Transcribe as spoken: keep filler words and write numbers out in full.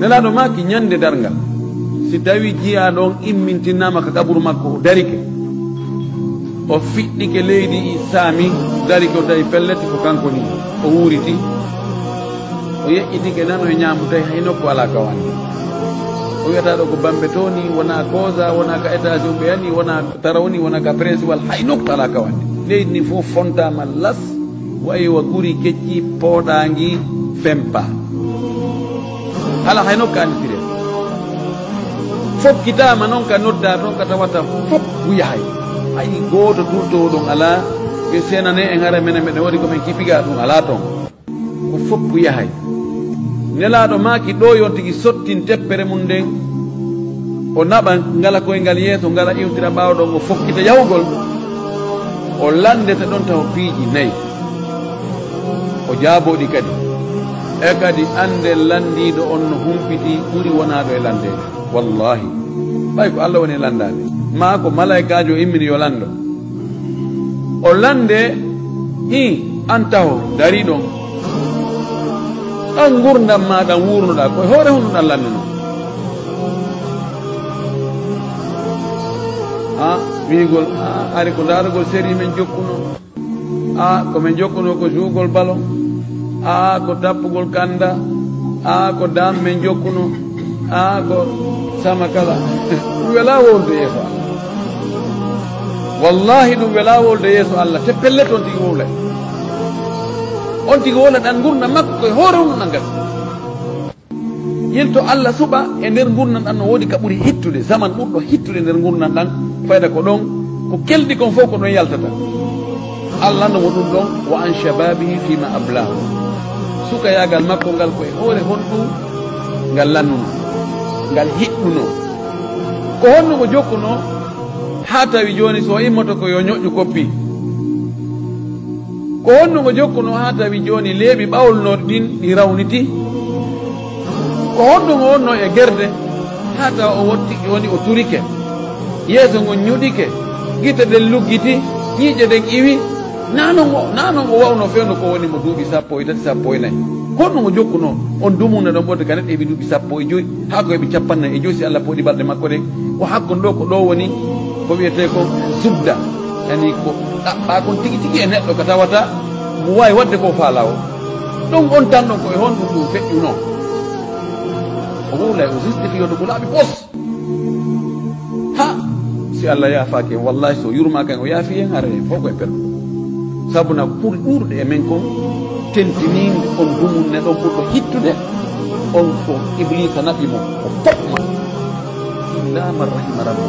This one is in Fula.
Nelaaɗo maaki, ñande darngal, si tawi jiyaaɗo on immintinaama ka qaburu makko, o darike, o fiɗɗike leydi, saami, darike, o tawi pellet ko kanko ni, o wuuriti, o yeƴƴitike nano e ñaamo, tawi hay nokku alaa ka wande. O wiyata ɗo ko Bambe to ni, wonaa Koza, wonaa ka étage o ɓeyani, wonaa Taraw ni, wonaa ka Prince Wal, hay nokku alaa ka wande. Leydi ni fof fontaama las, wayi wa guri kecci pooɗaangi fempa. Alaa hay nokku annditire. Fokkitaama noon ka noddaa toon ka tawata fof yahay. Hay gooto turtoowo ɗon alaa. Ɓe seenane en hara menen meɗen waɗi ko men kipigaa ɗum alaa toon. Ko fof yahay. Nelaaɗo maaki ɗo yon tigi sottin teppere mum nden. O naɓa ngala koyngal yeeso, ngala iwtira ɓaawo ɗon, o fokkita yahugol. O lanndete ɗon taho piiji nayi. O jaaboo ɗi kadi. E kadi annden lanndiiɗo on no humpiti ɓuri wonaaɗo e lanndeede. Wallaahi. Ɓay ko Alla woni e lanndaade. Maa ko malaykaajo immini yo lanndo. O lannde, hii, an taho, darii ɗon. Ɗan ngurndan maa ɗan wuurnuɗaa, ko e hoore honɗun ɗan lanndunoo? A, wiigol, a, ari ko ndaarugol seri men jokkunoo. A, ko men jokkunoo ko juugol balon. A, ko tappugol kanda. A, ko dam men jokkunoo. A, ko sama kala. Ɗum welaa wowlude yeeso Alla. Wallaahi, ɗum welaa wowlude yeeso Alla. Te pellet on tigi wowlay. On tigi wowla ɗan ngurndan makko ko e hoore honɗun ɗan gasa. Yilto Alla suɓa e nder ngurndan ɗan no woodi ka ɓuri hittude, zaman ɓurɗo hittude nder ngurndan ɗan, fayda ko ɗon, ko kelɗi kon fof ko ɗon yaltata. Alla no mo ɗum ɗon, wa an shababihi fima ablahu. Sukayaagal makko ngal ko e hoore honɗun ngal lannunoo, ngal hiɗɗunoo. Ko honno mo jokkunoo haa tawi jooni so o immoto ko yo ñoƴƴu koppi? Ko honno ngo jokkunoo haa tawi jooni leeɓi ɓawlunooɗi ɗin ɗi rawnitii? Ko honno ngo wonnoo e gerde haa tawa o wotti, woni o turike? Yeeso ngon ñuɗike, gite ɗen luggiti, ƴiiƴe ɗen iwi. Naa non o, naa non o wawnoo fewndo ko woni mo duuɓi sappo e tati, sappo e nayi. Ko honno ngo jokkunoo on dumunna ɗon ɓurde ka neɗɗo heɓi duuɓi sappo e joy, haa ko heɓi cappannayi e joy si Alla pooɗi balɗe makko ɗen? O hakkon ɗo ko ɗo woni ko wiyetee kon zubda. Yani ko ɗaɓɓaa kon tigi tigi e neɗɗo ka tawata mo waawi waɗde ko faalaa o. Ɗon on tan ɗon ko e honɗun ɗum feƴƴunoo? O wowlay, o justifiyoto ko laaɓi pos. Ha, si Alla yaafaaki en, wallahi, so yurmaaka en, o yaafi en, hara en fof ko e perdu. Sabu na ɓuri ɗuuɗude e men kon tentiniinde on dumunne ɗon ɓurɗo hittude, on ko Ibliisa naɓi mo, o fof ma. Illa man rahima rabbi.